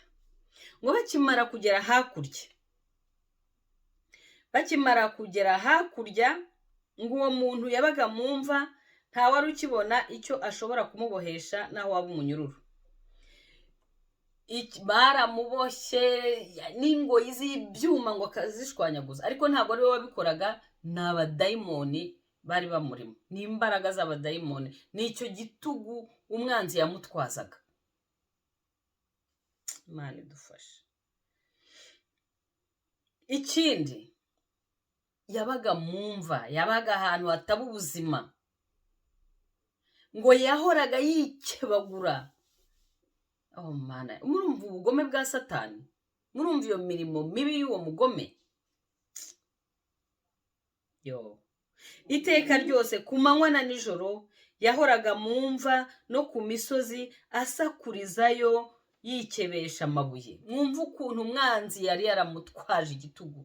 Speaker 1: Ngo bakimara kugera hakurya, ngo uwo muntu yabaga mu mva, ntawari ukibona icyo ashobora kumubohesha n'aho waba umunyururu. Baramuboshye n'ingoyi z'ibyuma ngo akazishwanyaguza, ariko ntabwo ari we wabikoraga, ni abadayimoni bari bamurimo, ni imbaraga z'abadayimoni, ni icyo gitugu umwanzi yamutwazaga. Imana idufashe. Ikindi, yabaga mu mva, yabaga ahantu hataba ubuzima. Ngo yahoraga yikebagura. Oh Mana, murumva ubugome bwa Satani? Murumva iyo mirimo mibi y'uwo mugome? Yo, iteka ryose, ku manywa na nijoro, yahoraga mu mva no ku misozi, asakurizayo, yikebesha amabuye. Mwumva ukuntu umwanzi yari yaramutwaje igitugu.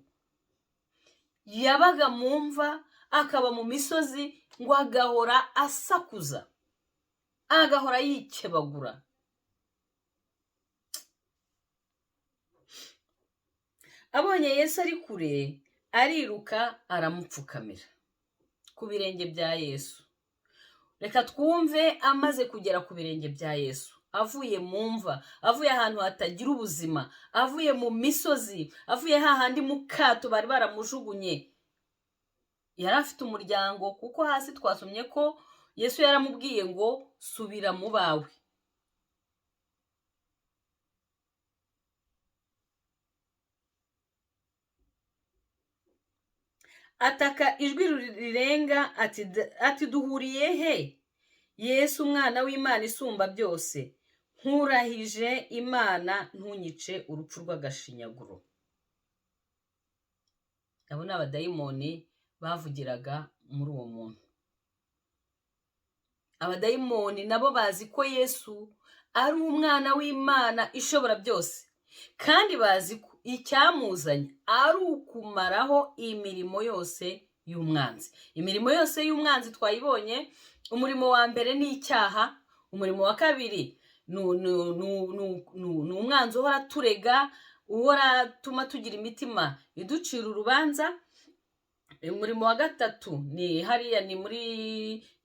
Speaker 1: Yabaga mu mva, akaba mu misozi, ngo agahora asakuza, agahora yikebagura. Abonye Yesu ari kure, ariruka, aramupfukamira ku birenge bya Yesu. Reka twumve amaze kugera ku birenge bya Yesu, avuye mu mva, avuye ahantu hatagira ubuzima, avuye mu misozi, avuye hahandi mu kato bari baramujugunye. Yari afite umuryango, kuko hasi twasomye ko Yesu yaramubwiye ngo: "Subira mu bawe." Ataka ijwi rirenga ati: "Duhuriye he, Yesu, umwana w'Imana isumba byose? Nkurahije Imana, ntunyice urupfu rw'agashinyaguro." Abo ni abadayimoni bavugiraga muri uwo muntu. Abadayimoni nabo bazi ko Yesu ari umwana w'Imana ishobora byose, kandi bazi ko icyamuzanye ari ukumaraho imirimo yose y'umwanzi. Imirimo yose y'umwanzi twayibonye. Umurimo wa mbere ni icyaha. Umurimo wa kabiri ni umwanzi uhora aturega, uhora atuma tugira imitima iducira urubanza. Umurimo wa gatatu ni hariya, ni muri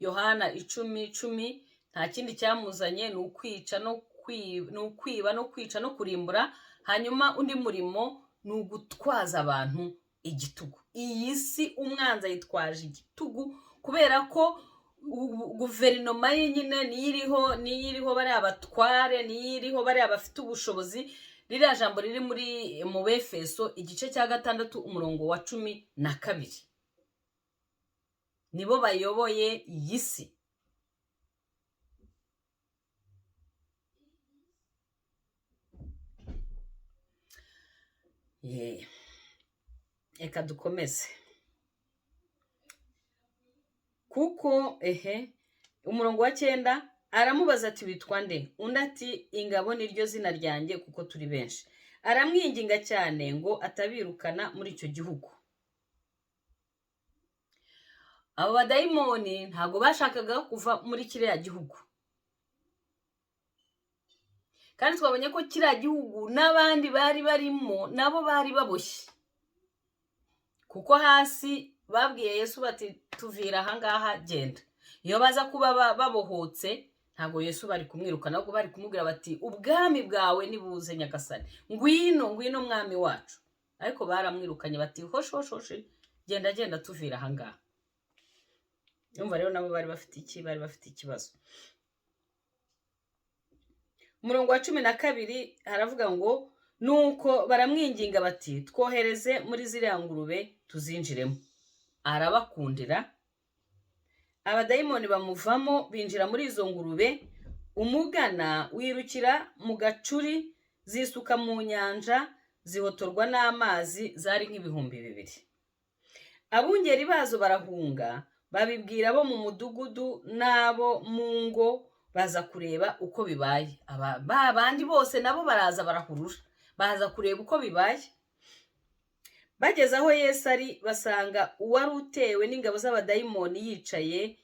Speaker 1: Yohana 10:10. Nta kindi cyamuzanye, ni ukwiba no kwica no kurimbura. Hanyuma undi murimo ni ugutwaza abantu igitugu. Iyi si umwanzi ayitwaje igitugu, kubera ko guverinoma ye nyine niyo iriho, niyo iriho bariya batware, niyo iriho bariya bafite ubushobozi. Ririya jambo riri mu Befeso igice cya 6, umurongo wa 12, nibo bayoboye iyi si. Ye. Reka dukomeze, kuko ehe, umurongo wa 9, aramubaza ati: "Witwa nde?" Undi ati: "Ingabo niryo zina ryanjye, kuko turi benshi." Aramwinginga cyane ngo atabirukana muri icyo gihugu. Abo badayimoni ntabwo bashakaga kuva muri kiriya gihugu, kandi twabonye ko kiriya gihugu n'abandi bari barimo nabo bari baboshye, kuko hasi babwiye Yesu bati: "Tuvira ahangaha, genda." Iyo baza kuba babohotse, ntabwo Yesu bari kumwirukana, ahubwo bari kumubwira bati: "Ubwami bwawe nibuze, Nyagasani, ngwino, ngwino mwami wacu." Ariko baramwirukanye bati: "Hoshi, hoshi, hoshi, genda, genda, tuvira ahangaha." Yumva rero nabo bari bafite iki? Bari bafite ikibazo. Umurongo wa 12 haravuga ngo: "Nuko baramwinginga bati: 'Twohereze muri ziriya ngurube tuzinjiremo.' Arabakundira." Abadayimoni bamuvamo, binjira muri izo ngurube. Umugana wirukira mu gacuri, zisuka mu nyanja, zihotorwa n'amazi. Zari nk'ibihumbi 2. Abungeri bazo barahunga, babibwira abo mu mudugudu n'abo mu ngo. Baza kureba uko bibaye. Ba bandi bose nabo baraza barahurura, baza kureba uko bibaye. Bageze aho Yesu ari, basanga uwari utewe n'ingabo z'abadayimoni yicaye,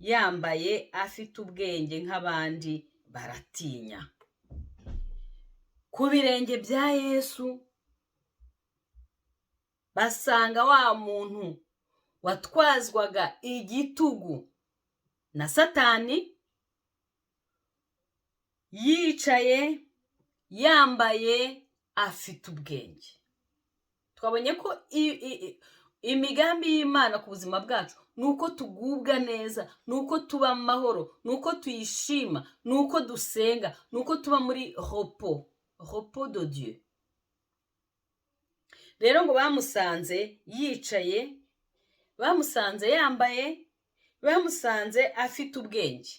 Speaker 1: yambaye, afite ubwenge nk'abandi, baratinya. Ku birenge bya Yesu basanga wa muntu watwazwaga igitugu na Satani yicaye, yambaye, afite ubwenge. Twabonye ko imigambi y'Imana ku buzima bwacu ni uko tugubwa neza, ni uko tuba amahoro, ni uko tuyishima, ni uko dusenga, ni uko tuba muri repos, repos de Dieu. Rero ngo bamusanze yicaye, bamusanze yambaye, bamusanze afite ubwenge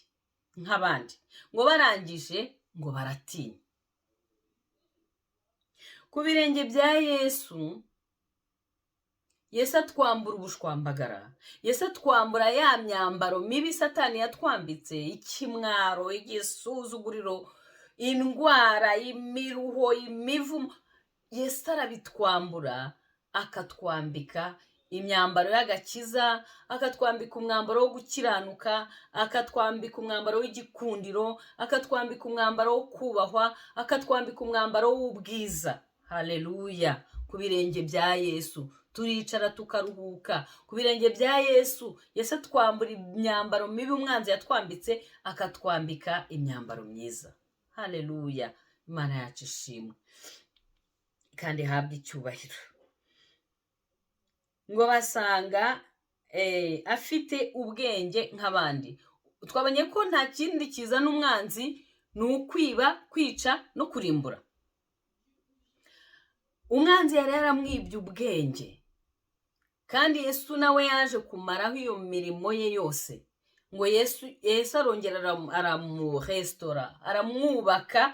Speaker 1: nk'abandi, ngo barangije ngo baratinya. Ku birenge bya Yesu, Yesu atwambura ubushwambagara, Yesu atwambura ya myambaro mibi Satani yatwambitse, ikimwaro, igisuzuguriro, indwara, imiruho, imivumo. Yesu arabitwambura, akatwambika imyambaro y'agakiza, akatwambika umwambaro wo gukiranuka, akatwambika umwambaro w'igikundiro, akatwambika umwambaro wo kubahwa, akatwambika umwambaro w'ubwiza. Haleluya! Ku birenge bya Yesu turicara tukaruhuka. Ku birenge bya Yesu, Yesu atwambura imyambaro mibi umwanzi yatwambitse, akatwambika imyambaro myiza. Haleluya! Imana yacu ishimwe kandi ihabwe icyubahiro. Ngo basanga afite ubwenge nk'abandi. Twabonye ko nta kindi kizana umwanzi, ni ukwiba, kwica no kurimbura. Umwanzi yari yaramwibye ubwenge, kandi Yesu nawe yaje kumaraho iyo mirimo ye yose. Ngo Yesu arongera aramurestora, aramwubaka,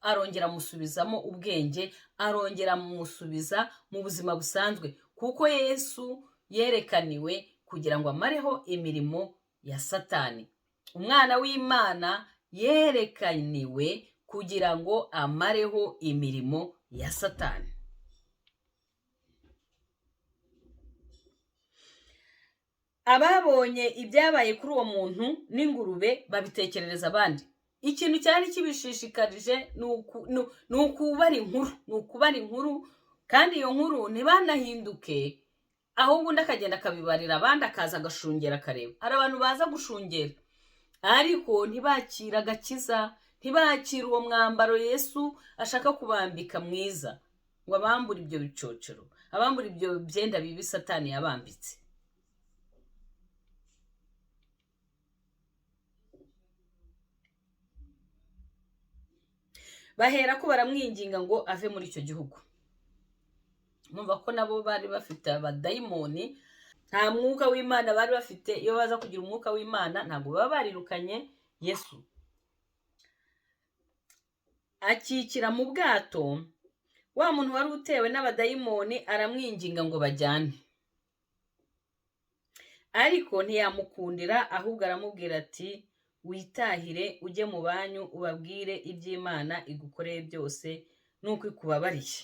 Speaker 1: arongera amusubizamo ubwenge, arongera amusubiza mu buzima busanzwe, kuko Yesu yerekaniwe kugira ngo amareho imirimo ya Satani. Umwana w'Imana yerekaniwe kugira ngo amareho imirimo ya Satani. Ababonye ibyabaye kuri uwo muntu n'ingurube babitekerereza abandi. Ikintu cyari kibishishikarije ni ukubara inkuru, ni ukubara inkuru, kandi iyo nkuru ntibanahinduke, ahubwo undi akagenda akabibarira abandi, akaza agashungera akareba. Hari abantu baza gushungera ariko ntibakire agakiza, ntibakire uwo mwambaro Yesu ashaka kubambika mwiza, ngo abambure ibyo bicocero, abambure ibyo byenda bibi Satani yabambitse. Bahera ko baramwinginga ngo ave muri icyo gihugu. Mumva ko nabo bari bafite abadayimoni, nta mwuka w'Imana bari bafite. Iyo baza kugira umwuka w'Imana ntabwo baba barirukanye Yesu. Akikira mu bwato, wa muntu wari utewe n'abadayimoni aramwinginga ngo bajyane, ariko ntiyamukundira, ahubwo aramubwira ati witahire ujye mu banyu ubabwire iby'Imana igukoreye byose n'uko ikubabariye.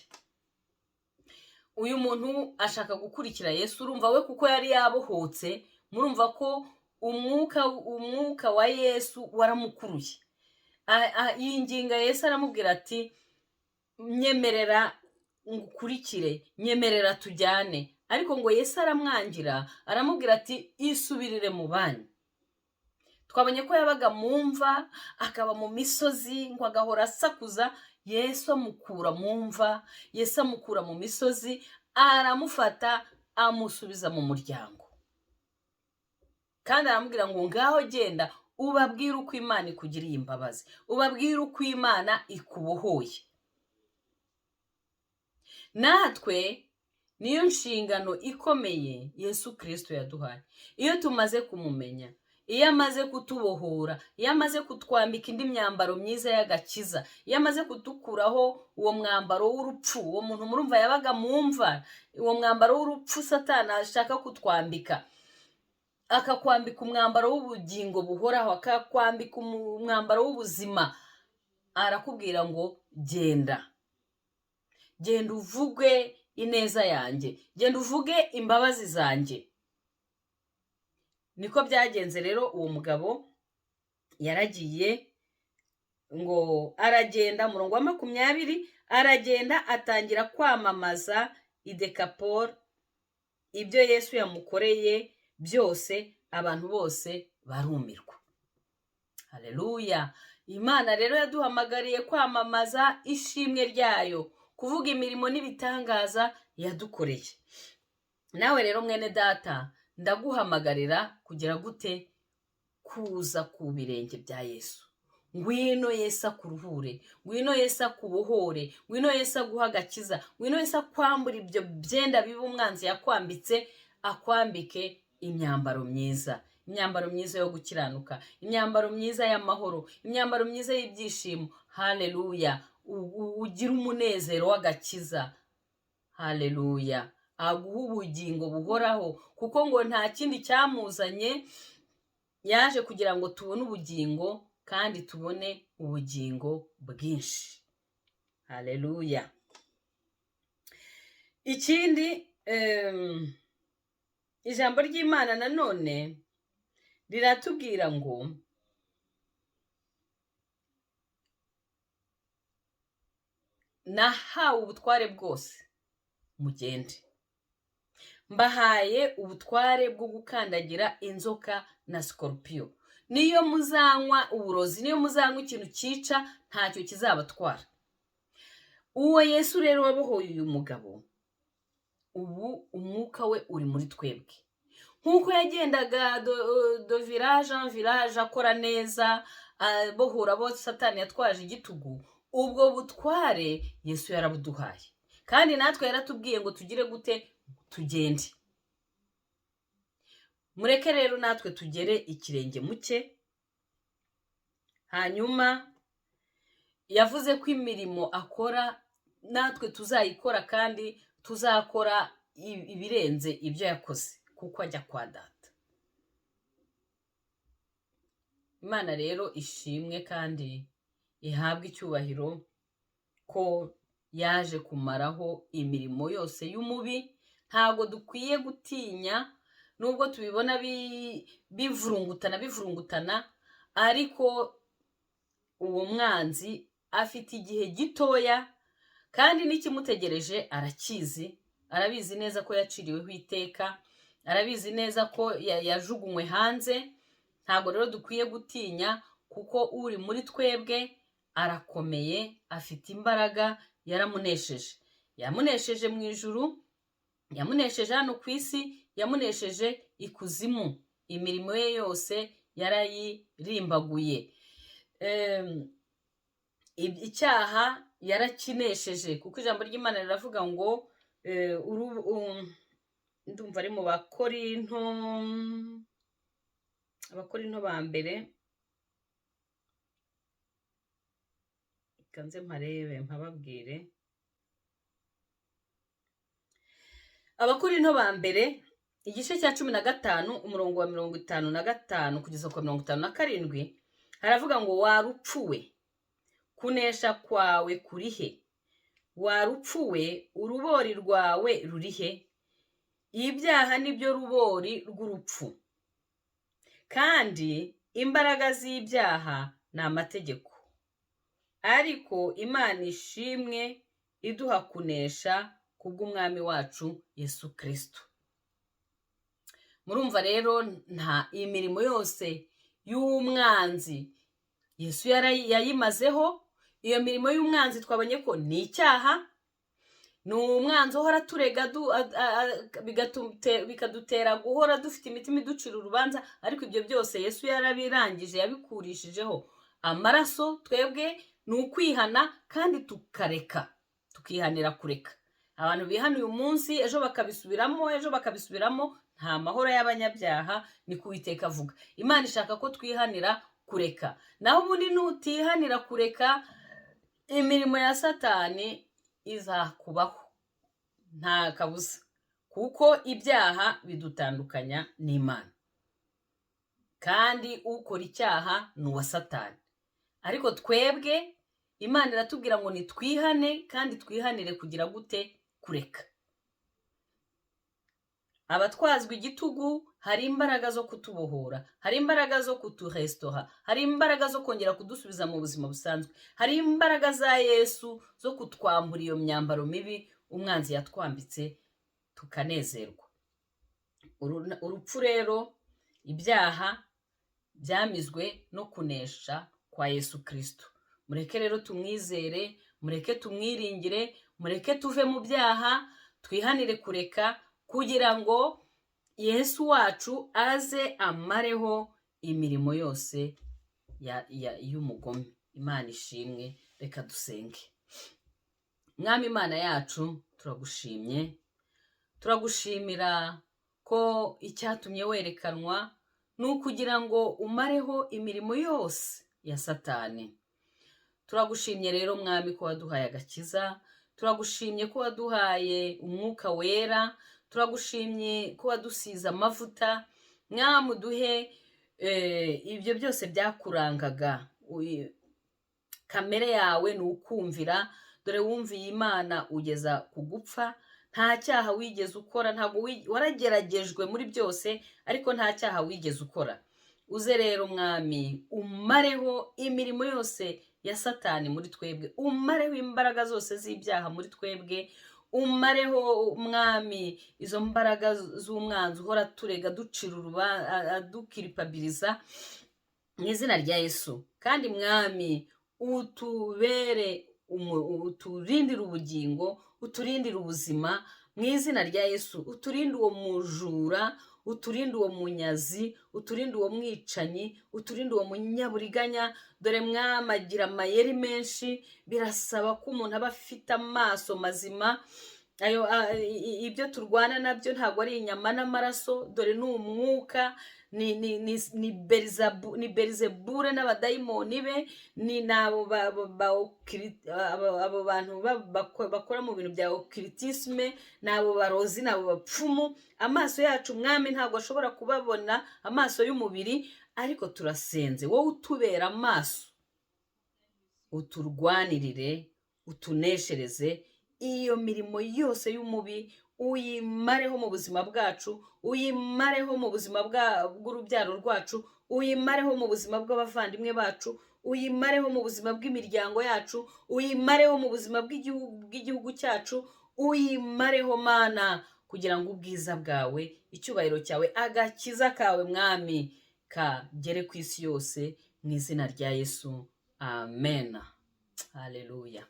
Speaker 1: Uyu muntu ashaka gukurikira Yesu, urumva we kuko yari yabohotse, murumva ko umwuka wa Yesu waramukuruye. Yinginga Yesu aramubwira ati nyemerera ngukurikire, nyemerera tujyane. Ariko ngo Yesu aramwangira, aramubwira ati isubirire mu banyu. Twabonye ko yabaga mu mva, akaba mu misozi, ngo agahora asakuza. Yesu amukura mu mva, Yesu amukura mu misozi, aramufata amusubiza mu muryango. Kandi aramubwira ngo ngaho genda ubabwire uko Imana ikugiriye imbabazi, ubabwire uko Imana ikubohoye. Natwe niyo nshingano ikomeye Yesu Kristo yaduhaye. Iyo tumaze kumumenya, iyo amaze kutubohora, iyo amaze kutwambika indi myambaro myiza y'agakiza, iyo amaze kudukuraho uwo mwambaro w'urupfu, uwo muntu murumva yabaga mu mva, uwo mwambaro w'urupfu Satani ashaka kutwambika, Akakwambika umwambaro w'ubugingo buhoraho, akakwambika umwambaro w'ubuzima. Arakubwira ngo genda, genda uvuge ineza yanjye, genda uvuge imbabazi zanjye. Niko byagenze rero. Uwo mugabo yaragiye, ngo aragenda, umurongo wa 20, aragenda atangira kwamamaza i Dekapoli ibyo Yesu yamukoreye byose, abantu bose barumirwa. Haleluya! Imana rero yaduhamagariye kwamamaza ishimwe ryayo, kuvuga imirimo n'ibitangaza yadukoreye. Nawe rero mwene data, ndaguhamagarira kugira gute? Kuza ku birenge bya Yesu. Ngwino Yesu akuruhure, ngwino Yesu akubohore, ngwino Yesu aguha agakiza, ngwino Yesu akwambura ibyo byenda biba umwanzi yakwambitse, akwambike imyambaro myiza, imyambaro myiza yo gukiranuka, imyambaro myiza y'amahoro, imyambaro myiza y'ibyishimo. Haleluya! Ugire umunezero w'agakiza. Haleluya! Aguha ubugingo buhoraho, kuko ngo nta kindi cyamuzanye, yaje kugira ngo tubone ubugingo kandi tubone ubugingo bwinshi. Haleluya! Ikindi, ijambo ry'Imana nanone riratubwira ngo nahawe ubutware bwose, mugende, mbahaye ubutware bwo gukandagira inzoka na sikorupiyo. Niyo muzanywa uburozi, niyo muzanywa ikintu cyica, ntacyo kizabatwara. Uwo Yesu rero wabohoye uyu mugabo, ubu umwuka we uri muri twebwe. Nk'uko yagendaga de village en village akora neza, abohora abo Satani yatwaje igitugu, ubwo butware Yesu yarabuduhaye. Kandi natwe yaratubwiye ngo tugire gute? Tugende. Mureke rero natwe tugere ikirenge mu cye. Hanyuma yavuze ko imirimo akora natwe tuzayikora, kandi tuzakora ibirenze ibyo yakoze, kuko ajya kwa data. Imana rero ishimwe kandi ihabwe icyubahiro ko yaje kumaraho imirimo yose y'umubi. Ntabwo dukwiye gutinya, nubwo tubibona bivurungutana bivurungutana, ariko uwo mwanzi afite igihe gitoya, kandi n'ikimutegereje arakizi, arabizi neza ko yaciriweho iteka, arabizi neza ko yajugunywe hanze. Ntabwo rero dukwiye gutinya, kuko uri muri twebwe arakomeye, afite imbaraga, yaramunesheje. Yamunesheje mu ijuru, yamunesheje hano ku isi, yamunesheje ikuzimu. Imirimo ye yose yarayirimbaguye. Icyaha yarakinesheje, kuko ijambo ry'Imana riravuga ngo ndumva ari mu Bakorinto, Abakorinto ba mbere, reka nze mparebe mpababwire. Abakorinto ba mbere igice cya 15 umurongo wa 55 kugeza ku 57, haravuga ngo warupfuwe, kunesha kwawe kurihe? Warupfuwe, urubori rwawe rurihe? Ibyaha nibyo rubori rw'urupfu, kandi imbaraga z'ibyaha ni amategeko. Ariko Imana ishimwe iduha kunesha kubw'Umwami wacu Yesu Kristo. Murumva rero nta imirimo yose y'umwanzi Yesu yayimazeho. Iyo mirimo y'umwanzi twabonye ko ni icyaha, ni umwanzi uhora aturega, bikadutera guhora dufite imitima iducira urubanza, ariko ibyo byose Yesu yarabirangije, yabikurishijeho amaraso. Twebwe ni ukwihana kandi tukareka, tukihanira kureka. Abantu bihana uyu munsi, ejo bakabisubiramo, ejo bakabisubiramo, nta mahoro y'abanyabyaha, ni ko Uwiteka avuga. Imana ishaka ko twihanira kureka. Naho ubundi nutihanira kureka, imirimo ya Satani izakubaho nta kabuza, kuko ibyaha bidutandukanya n'Imana. Kandi ukora icyaha ni uwa Satani. Ariko twebwe Imana iratubwira ngo nitwihane, kandi twihanire kugira gute? Kureka. Abatwazwa igitugu, hari imbaraga zo kutubohora, hari imbaraga zo kuturesitora, hari imbaraga zo kongera kudusubiza mu buzima busanzwe, hari imbaraga za Yesu zo kutwambura iyo myambaro mibi umwanzi yatwambitse, tukanezerwa. Urupfu rero, ibyaha byamizwe no kunesha kwa Yesu Kirisito. Mureke rero tumwizere, mureke tumwiringire, mureke tuve mu byaha, twihanire kureka, kugira ngo Yesu wacu aze amareho imirimo yose y'umugome. Imana ishimwe. Reka dusenge. Mwami Imana yacu, turagushimye, turagushimira ko icyatumye werekanwa ni ukugira ngo umareho imirimo yose ya Satani. Turagushimye rero, Mwami, ko waduhaye agakiza. Turagushimye ko waduhaye Umwuka Wera. Turagushimye ko wadusize amavuta. Mwami, uduhe ibyo byose byakurangaga. Kamere yawe ni ukumvira. Dore wumviye Imana ugeza ku gupfa, nta cyaha wigeze ukora. Ntabwo warageragejwe muri byose, ariko nta cyaha wigeze ukora. Uze rero, Mwami, umareho imirimo yose ya Satani muri twebwe, umareho imbaraga zose z'ibyaha muri twebwe, umareho, Mwami, izo mbaraga z'umwanzi uhora turega, ducira urubanza, adukiripabiriza, mu izina rya Yesu. Kandi Mwami, utubere, uturindire ubugingo, uturindire ubuzima mu izina rya Yesu. Uturinde uwo mujura, uturinde uwo munyazi, uturinde uwo mwicanyi, uturinde uwo munyaburiganya. Dore Mwami, agira amayeri menshi. Birasaba ko umuntu aba afite amaso mazima. Ayo ibyo turwana nabyo ntabwo ari inyama n'amaraso. Dore ni umwuka, ni Berizebure n'abadayimoni be, ni n'abo abo bantu bakora mu bintu bya occultisme, ni abo barozi, ni abo bapfumu. Amaso yacu, Mwami, ntabwo ashobora kubabona, amaso y'umubiri. Ariko turasenze, wowe utubera amaso, uturwanirire, utuneshereze iyo mirimo yose y'umubi, uyimareho mu buzima bwacu, uyimareho mu buzima bw'urubyaro rwacu, uyimareho mu buzima bw'abavandimwe bacu, uyimareho mu buzima bw'imiryango yacu, uyimareho mu buzima bw'igihugu cyacu. Uyimareho, Mana, kugira ngo ubwiza bwawe, icyubahiro cyawe, agakiza kawe, Mwami, kagere ku isi yose, mu izina rya Yesu, amen. Haleluya.